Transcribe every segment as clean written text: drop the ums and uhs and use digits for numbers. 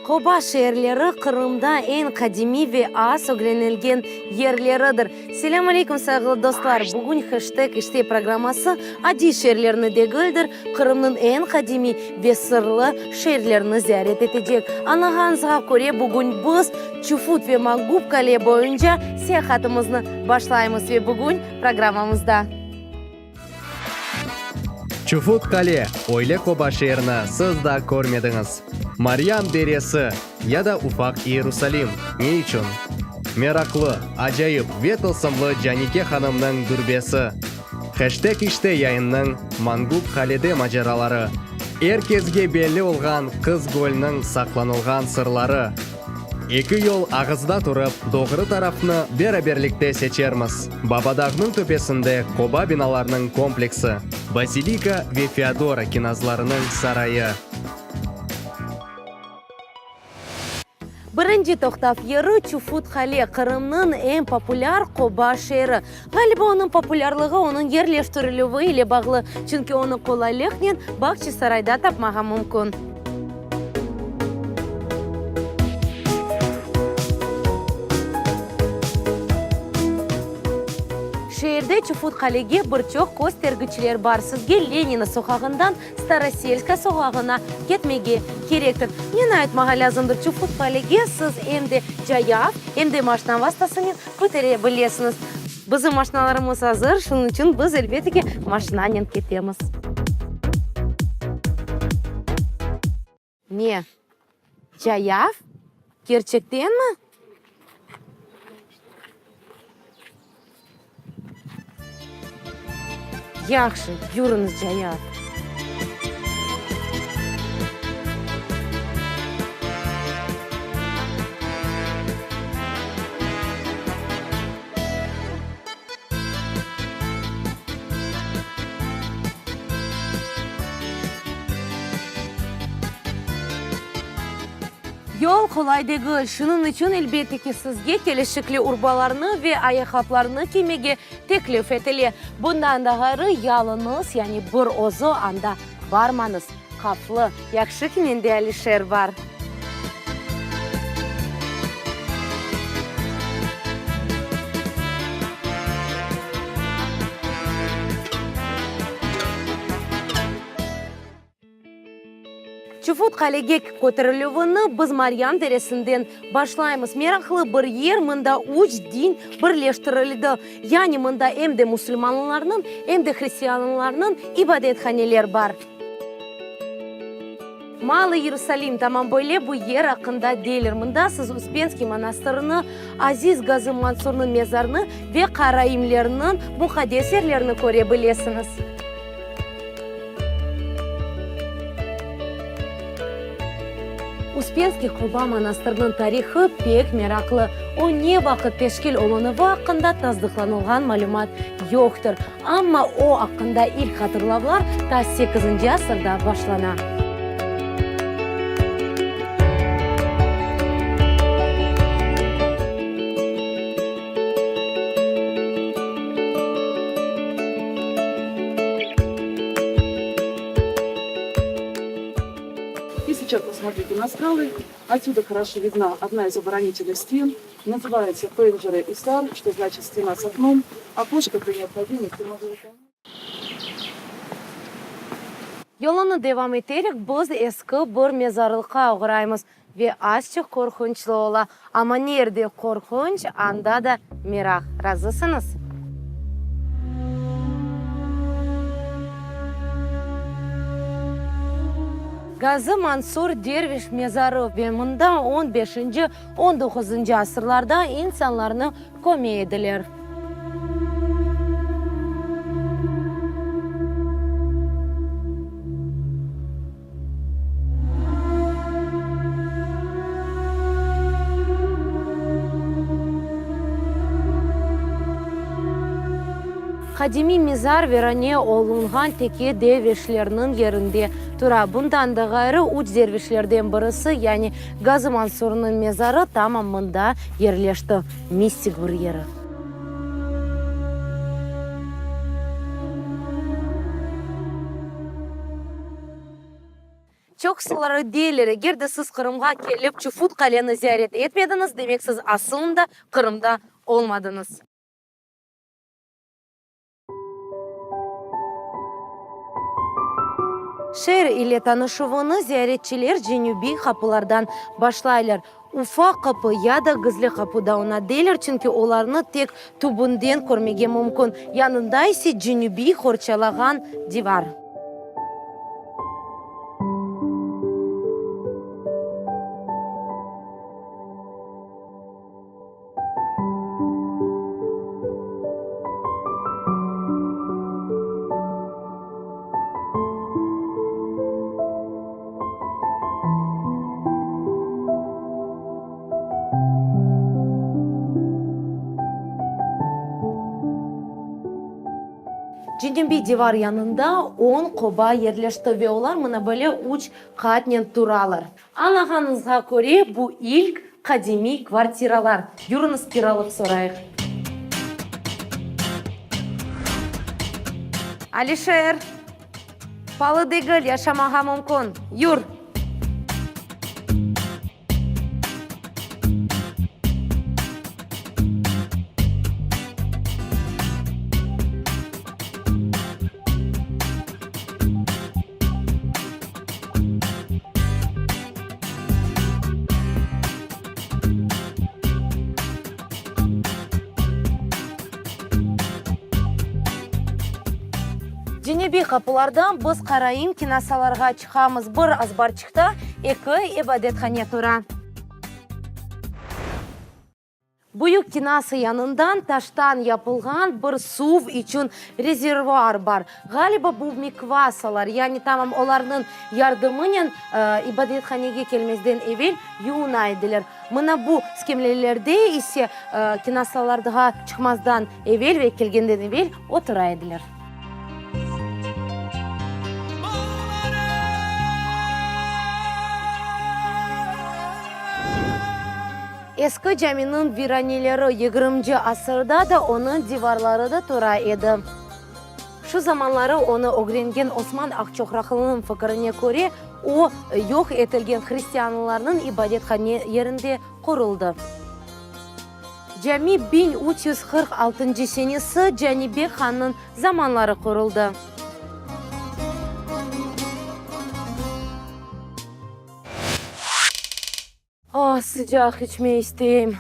Qoba şeerleri Qırımda eñ qadimiy ve az ögrenilgen yerleridir. Selâm aleyküm, sayğılı dostlar! Bugün Heşteg işte programması adiy şeerlerni degildir, Qırımnıñ eñ qadimiy ve sırlı şeerlerini ziyaret etecek. Añlağanıñızğa köre, bugün biz Çufut ve Mangup kale boyunca seyahatımıznı başlaymız ve bugün programmamızda. Çufut qale, öyle qoba şeerni siz daa körmediñiz. Maryam deresi ya da ufaq İyerusalim, ne içün? Meraqlı, acayip ve tılsımlı Canike hanımnıñ dürbesi. Heşteg işte yayınnıñ Mangup qalede maceraları. Er kesge belli olğan Qız gölniñ saqlanılğan sırları. Eki yol ağızda turıp, doğru tarafnı beraberlikte seçermiz. Babadağnıñ töpesinde qoba binalarnıñ kompleksi, Bazilika ve Feodora kinazlarınıñ sarayı. Birinci toqtav yeri, Çufut Qale, Qırımnıñ eñ populâr qoba şeeri. Ğaliba, onıñ populârlığı onıñ yerleştirilüvi ile bağlı, çünki onı qolaylıqnen Bağçasarayda tapmağa mümkün. Şeerde Çufut Qalege bir çoq köstergiçler bar. Sizge Lenina soqağından Staroselskaya soqağına ketmege kerektir. Neni aytmağa lâzımdır, Çufut Qalege siz em de cayav, em de maşina vastasınen kötere bilesiñiz. Bizim maşinalarımız azır, şunıñ içün biz, elbette ki, maşinanen ketemiz. Ne? Cayav? Kerçektenmi? Yahşı, yürüñiz cayav. Yol qolay degil, şunıñ içün, elbette ki, sizge kelişikli urbalarnı ve ayaqqaplarnı kiymege teklif etile. Bundan da ğayrı, yalıñız, yani bir özü anda barmañız, havflı. Yahşı ki, mende Alişer bar. Çufut qalege köterilüvini biz Maryam deresinden başlaymız. Meraqlı bir yer, mında üç din birleştirildi. Yani mında em de musulmanlarnıñ, em de hristianlarnıñ ibadethaneler bar. Malıy Yerusalim, tamam böyle bu yer aqqında deyler. Mında siz Uspenskiy manastırını, aziz Gazı Mansurnıñ mezarını ve karaimlerniñ muqaddes yerlerini köre bilesiñiz. Uspenskiy qoba manastırınıñ tarihı pek meraqlı. O ne vaqıt teşkil olunuvı aqqında tasdıqlanılğan malümat yoqtır. Amma o aqqında ilk hatırlavlar ta sekizinci asırda başlana. И сейчас посмотрите на скалы. Отсюда хорошо видна одна из оборонительных стен. Называется Пенджере Исар, что значит стена с окном. Окошко при необходимости можно выполнять. Yolunı devam eterek, biz eski bir mezarlıqqa oğraymız ve azçıq qorqunçlı ola. Amma nerde qorqunç, anda da meraq. Razısıñız? Gazı Mansur Derviş mezarı ve mında on beşinci, on doquzıncı asırlarda insanlarnı köme ediler. Qadimiy mezar virane olunğan teke dervişlerniñ yerinde tura. Bundan da ğayrı, üç dervişlerden birisi, yani Gazı Mansurnıñ mezarı tamam mında yerleşti. Mistik bir yeri. Çoq. Çoqsuları deyler, eger de siz Qırımğa kelip Çufut Qaleni ziyaret etmediñiz, demek siz asılında Qırımda olmadıñız. Şeer ile tanışuvını ziyaretçiler cenübiy qapılardan başlaylar. Ufaq qapı ya da gizli qapı da oña deyler, çünki olarnı tek tübünden körmege mümkün, yanında ise cenübiy qorçalağan divar. Cenübiy divar yanında on qoba yerleşti ve olar mına böyle üç qatnen turalar. Añlağanıñızğa köre, bu ilk qadimiy kvartiralar. Yürüñiz, kiralıq sorayıq. Alişer, palı degil, yaşamağa mümkün. Yür! Cenübiy qapılardan biz karaim kinasalarğa çıqamız. Bir azbarçıqta eki ibadethane tura. Büyük kinası yanından taştan yapılğan bir suv içün rezervuar bar. Ğaliba, bu mikvasalar, yani tamam olarnıñ yardımınen ibadethanege kelmezden evel yuvuna ediler. Mına bu skemlelerde ise kinasalarğa çıqmazdan evel ve kelgenden evel otura ediler. Eski caminiñ viraneleri yigirminci asırda da onıñ divarları da tura edi. Şu zamanları onı ögrengen Osman Aqçoqraqlınıñ fikirine köre, o, yoq etilgen hristianlarnıñ ibadethane yerinde quruldı. Cami 1346 senesi Canibek hannıñ zamanları quruldı. Ah, sıcaq içme isteyim.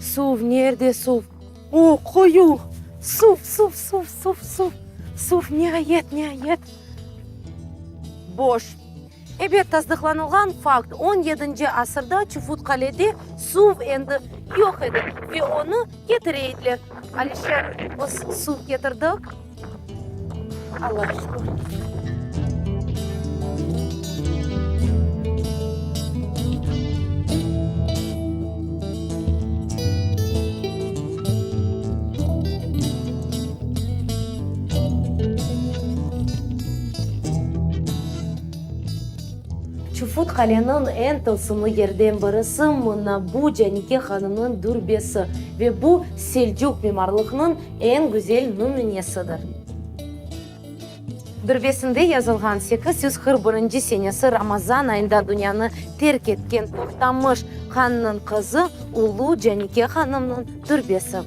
Suv, nerde suv? O, qoyu! Suv, suv, suv, suv, suv, suv, niayet, niayet. Boş. Ebet, tasdıqlanılğan fakt, on yedinci asırda Çufut Qalede suv endi yoq edi ve onı ketire ediler. Alişer, biz suv ketirdik. Allağa şükür. Çufut Qaleniñ eñ tılsımlı yerden birisi mına bu Canike hanımnıñ dürbesi ve bu selcuk mimarlıqnıñ eñ güzel nümünesidir. Dürbesinde yazılğan 841 senesi Ramazan ayında dünyanı terk etken Tohtamış hannıñ qızı Ulu Canike hanımnıñ dürbesi.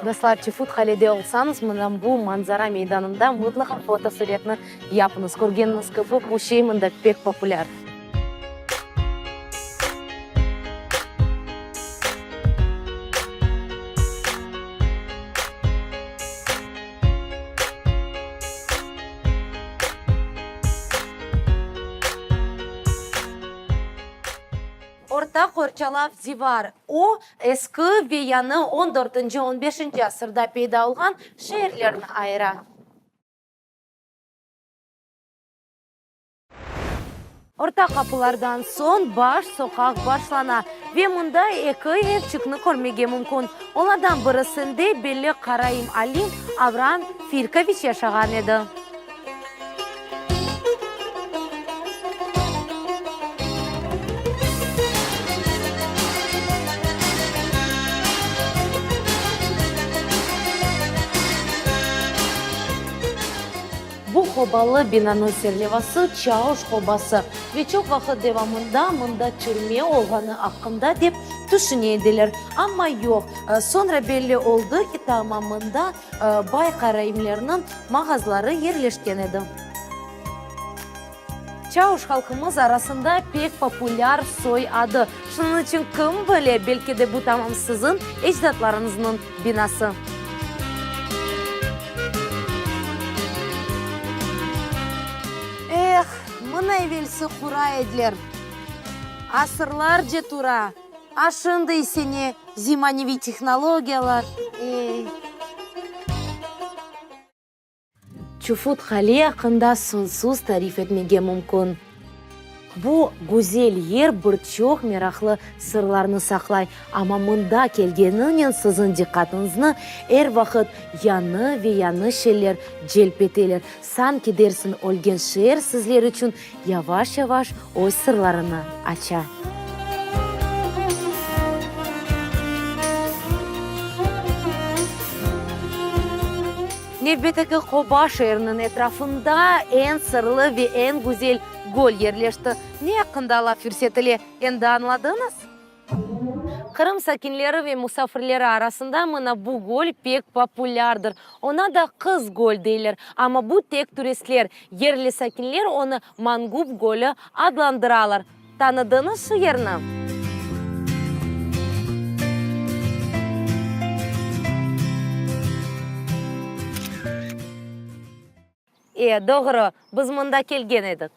Dostlar, Çufut Qalede olsañız, mına bu manzara meydanında mıtlaqa fotosuretni yapıñız. Körgeniñiz kibi, bu şey mında pek populâr. Orta qorçalav divar, o, eski ve yañı on dörtünci, on beşinci asırda peyda olğan şeerlerni ayıra. Orta qapılardan soñ baş soqaq başlana ve mında eki evçikni körmege mümkün. Olardan birisinde belli karaim alim Avraam Firkoviç yaşağan edi. Bu qobalı binanıñ serlevası Çauş qobası ve çoq vaqıt devamında mında türme olğanı aqqında dep tüşüne ediler. Amma yoq, soñra belli oldı ki, tamam mında bay karaimlerniñ mağazları yerleşken edi. Çauş halqımız arasında pek populâr soy adı. Şunıñ içün kim bile, belki de bu tamam siziñ ecdatlarıñıznıñ binası. Eh, mına evelsi qura ediler. Asırlarca tura. A şimdi ise ne zemaneviy tehnologiyalar, ey. Çufut Qale aqqında soñsuz tarif etmege mümkün. Bu güzel yer bir çoq meraqlı sırlarnı saqlay, amma mında kelgeninen siziñ diqqatıñıznı er vaqıt yañı ve yañı şeyler celp eteler, sanki dersiñ ölgen şeer sizler içün yavaş-yavaş öz sırlarını aça. Nevbetteki qoba şeeriniñ etrafında eñ sırlı ve eñ güzel göl yerleşti. Ne aqqında laf yürsetile, endi añladıñız? Qırım sakinleri ve musafirleri arasında mına bu göl pek populârdır. Oña da Qız göl deyler, amma bu tek turistler, yerli sakinler onı Mangup gölü adlandıralar. Tanıdıñız şu yerni? E, doğru, biz mında kelgen edik.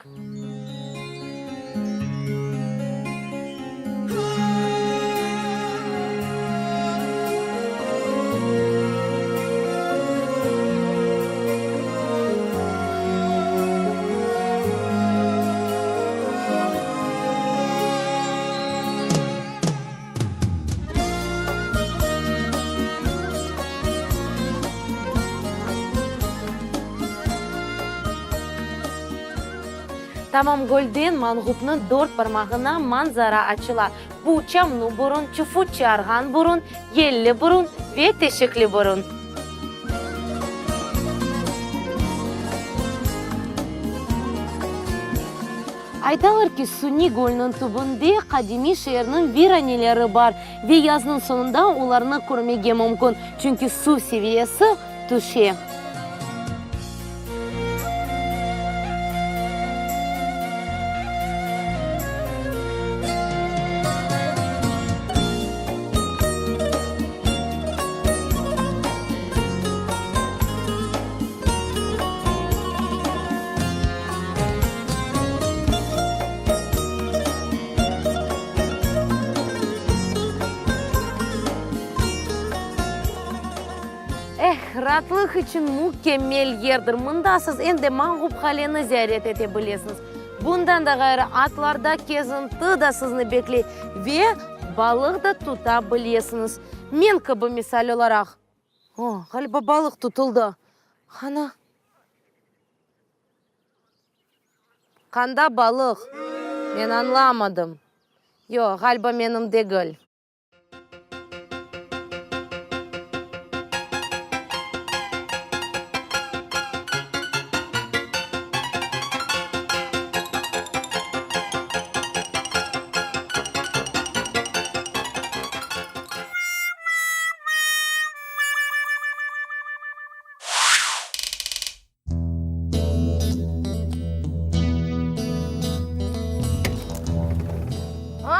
Tamam gölden Manğupnıñ dört parmağına manzara açıla. Bu Çamnu burun, Çufut Çarğan burun, Yelli burun ve Teşikli burun. Aytalar ki, Suniy gölniñ tübünde qadimiy şeerniñ viraneleri bar ve yaznıñ soñunda olarnı körmege mümkün, çünki suv seviyesi tüşe. Eh, raatlıq içün mükemmel yerdir. Mında siz em de Manğup Qaleni ziyaret ete bilesiñiz. Bundan da ğayrı, atlarda kezinti da sizni bekley ve balıq da tuta bilesiñiz. Men kibi, misal olaraq. O, ğaliba balıq tutuldı. Qana? Qanda balıq? Men añlamadım. Yoq, ğaliba menim degil.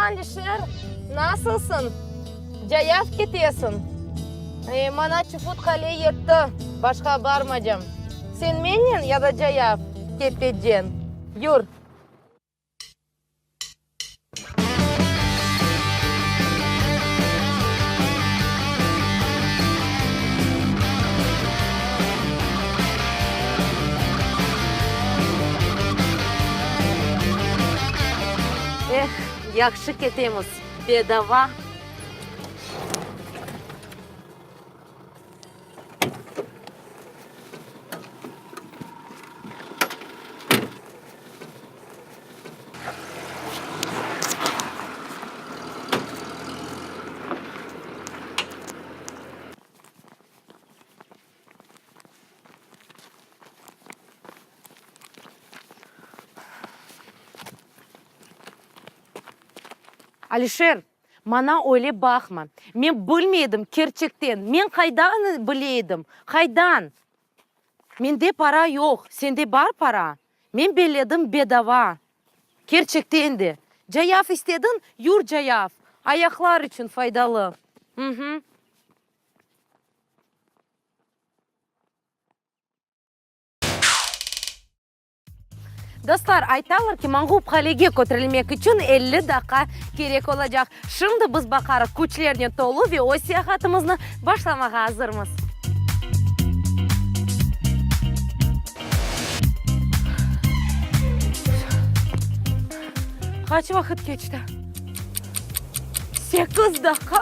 Alişer, nasılsıñ? Cayav ketesiñ? E, maña Çufut Qale yetti, başqa barmacam. Sen mennen ya da cayav keteceñ? Yur. Eh, yahşı ketemiz, bedava. Alişer, maña öyle baqma. Men bilmeydim, kerçekten. Men qaydan bileydim? Qaydan? Mende para yoq. Sende bar para? Men belledim bedava. Kerçekten de. Cayav istediñ, yür cayav. Ayaqlar içün faydalı. Hı-hı. Dostlar, aytalar ki, Manğup qalege köterilmek içün 50 daqqa kerek olacaq. Şimdi biz baqarıq, küçlernen tolu ve öz seyahatımıznı başlamağa azırmız. Qaç vaqıt keçti? Sekiz daqqa?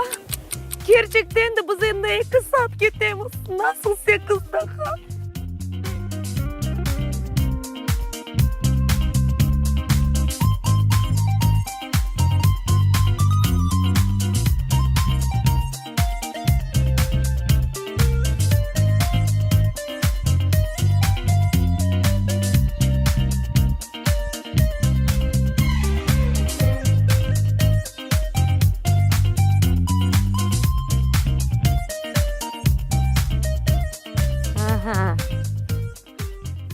Kerçekten de biz endi eki saat ketemiz. Nasıl sekiz daqqa?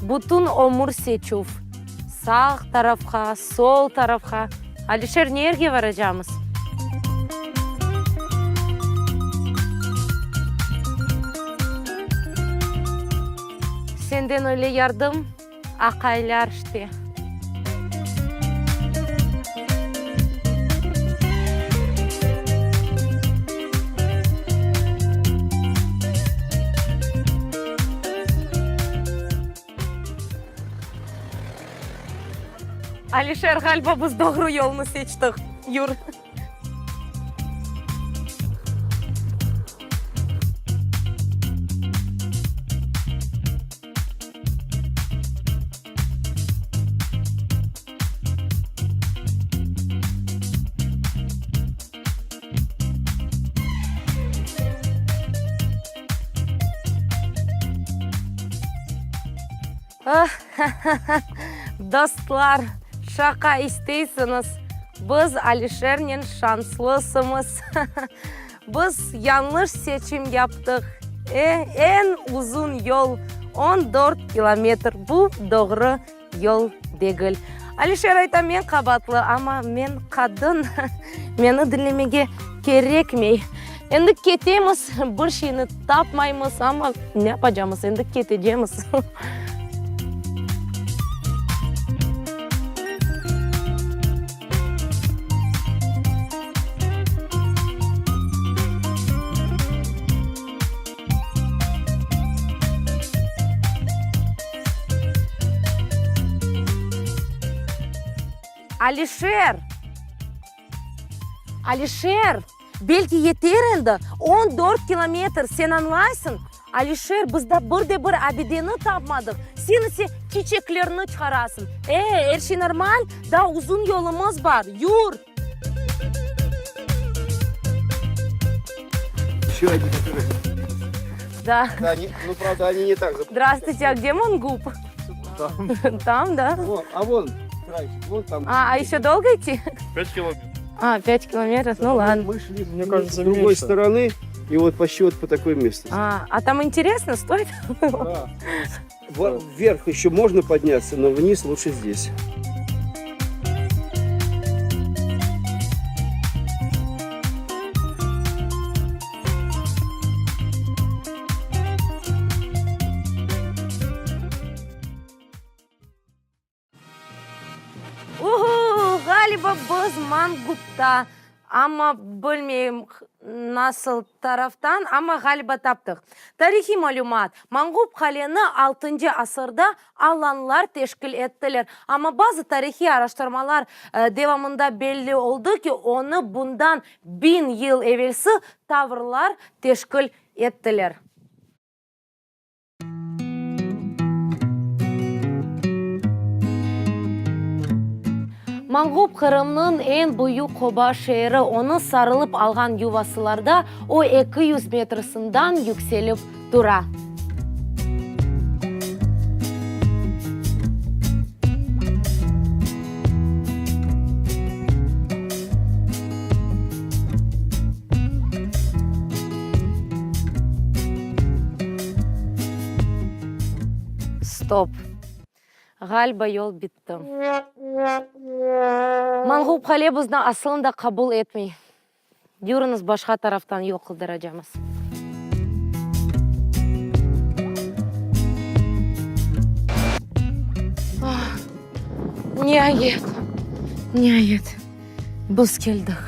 Bütün ömür seçüv, sağ tarafqa, sol tarafqa. Alişer, ne yerge varacamız? Senden öyle yardım aqaylar işte. Alişer, ğaliba biz doğru yolnı seçtik. Yur. Dostlar, şaqa isteysiñiz, biz Alişernen şanslısımız. Biz yañlış seçim yaptıq. E, eñ uzun yol, 14 kilometr, bu doğru yol degil. Alişer ayta, men qabaatlı, amma men qadın, meni diñlemege kerekmey. Endi ketemiz, bir şeyni tapmaymız, amma ne yapacamız, endi ketecemiz. Alişer! Alişer! Belki yeter endi? 14 kilometr, sen añlaysıñ? Alişer, biz daa bir de bir abideni tapmadıq, sen ise çiçeklerni çıqarasıñ. E, er şey normal, daa uzun yolumız bar, yur! Еще один, который... Да. Да, они, ну, правда, они не так... Здравствуйте, а где Мангуп? Там. Там, да? Вон, а вон, краешек, вон там. А, а еще долго идти? 5 километров. А, 5 километров, ну ладно. Мы шли, Мне кажется, с другой меньше. стороны, и вот почти вот по такой местности. А, а там интересно, стоит? Да. Во- Вверх еще можно подняться, но вниз лучше здесь. Uhu, ğaliba biz Mangupta, amma bilmeyim nasıl taraftan, amma ğaliba taptıq. Tarihiy malümat, Mangup qaleni altıncı asırda alanlar teşkil ettiler, amma bazı tarihiy araştırmalar devamında belli oldı ki, onı bundan biñ yıl evelsi tavrlar teşkil ettiler. Manğup, Qırımnıñ eñ büyük qoba şeeri, onı sarılıp alğan yuvasılarda o 200 metrsinden yükselip tura. Stop! Ğaliba yol bitti. Manğup Qale bizni asılında qabul etmey. Yürüñiz, başqa taraftan yol qıldıracamız. Ah, niayet, niayet, biz keldik.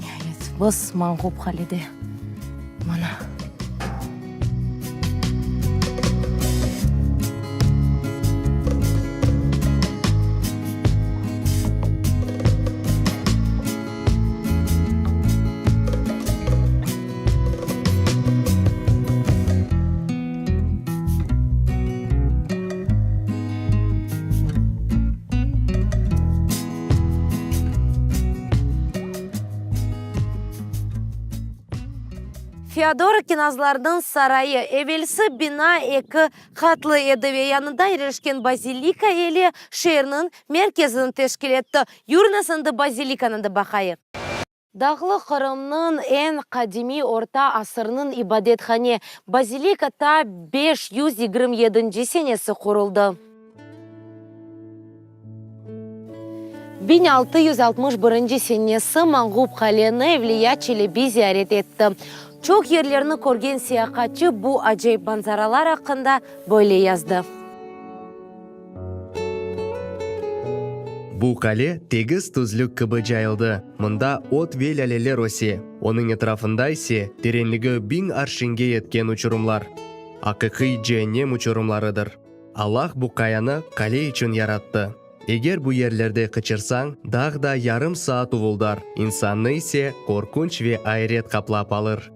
Niayet, biz Manğup Qalede. Mana. Feodoro kinazlarnıñ sarayı. Evelsi bina eki qatlı edi ve yanında yerleşken bazilika ile şeerniñ merkezini teşkil etti. Yürüñiz endi bazilikanı da baqayıq. Dağlı Qırımnıñ eñ qadimiy orta asırnıñ ibadethane, bazilika ta 527 senesi quruldı. 1661 senesi Manğup Qaleni Evliya Çelebi ziyaret etti. Çoq yerlerni körgen seyahatçı bu acayip manzaralar aqqında böyle yazdı. Bu qale tegiz tüzlük kibi cayıldı, mında ot ve lâleler öse, onıñ etrafında ise terenligi biñ arşinge yetken uçurımlar. Aqiqiy ceennem uçurımlarıdır. Allah bu qayanı qale içün yarattı. Eger bu yerlerde qıçırsañ, dağ da yarım saat uvuldar, insannı ise qorqunç ve ayret qaplap alır.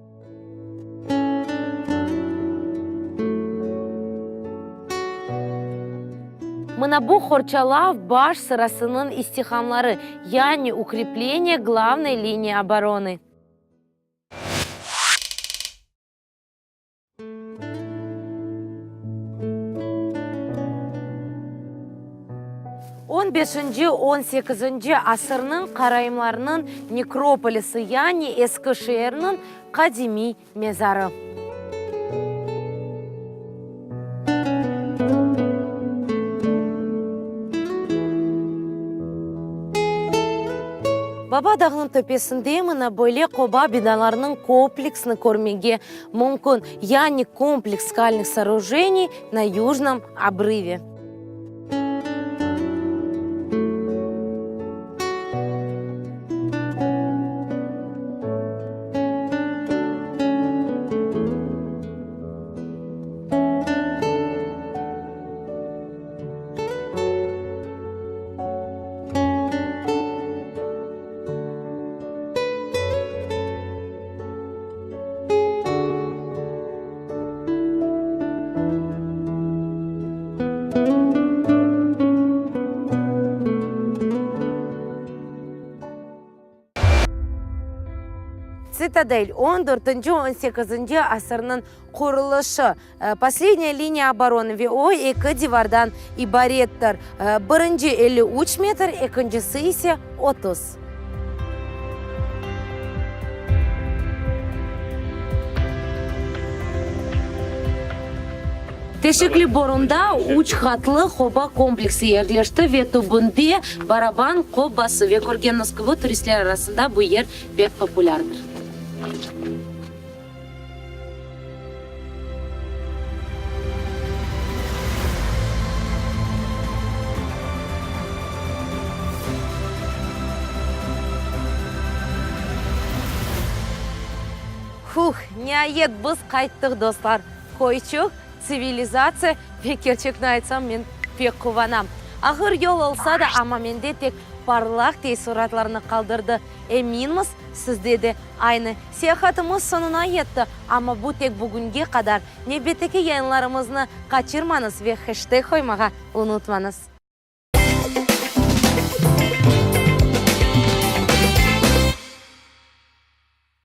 Mına bu qorçalav baş sırasınıñ istihamları, yani ukrepleniye glavnoy liniyi oboronı. On beşinci, on sekizinci asırnıñ karaimlarnıñ nekropolisi, yani eski şeerniñ qadimiy mezarı. Baba Dağnıñ töpesinde mına böyle qoba binalarnıñ kompleksini körmege mümkün, yani kompleks skalnıh soorujeniy na yujnom obrıve. Tsitadel, on dörtünci, on sekizinci asırnıñ qurulışı, poslednâya liniya oboronı ve o eki divardan ibarettir, birinci 53 metr, ekincisi ise 30. Teşikli Borunda üç qatlı qoba kompleksi yerleşti ve tübünde baraban qobası ve körgeniñiz kibi turistler arasında bu yer pek populârdır. Huh, niayet biz qayttıq, dostlar. Köyçük, tsivilizatsiya ve kerçekni aytsam, men pek quvanam. Ağır yol olsa da, amma mende tek parlaq teessuratlarnı qaldırdı. Eminmiz, sizde de aynı. Seyahatımız soñuna yetti, amma bu tek bugünge qadar. Nevbetteki yayınlarımıznı qaçırmañız ve heşteg qoymağa unutmañız.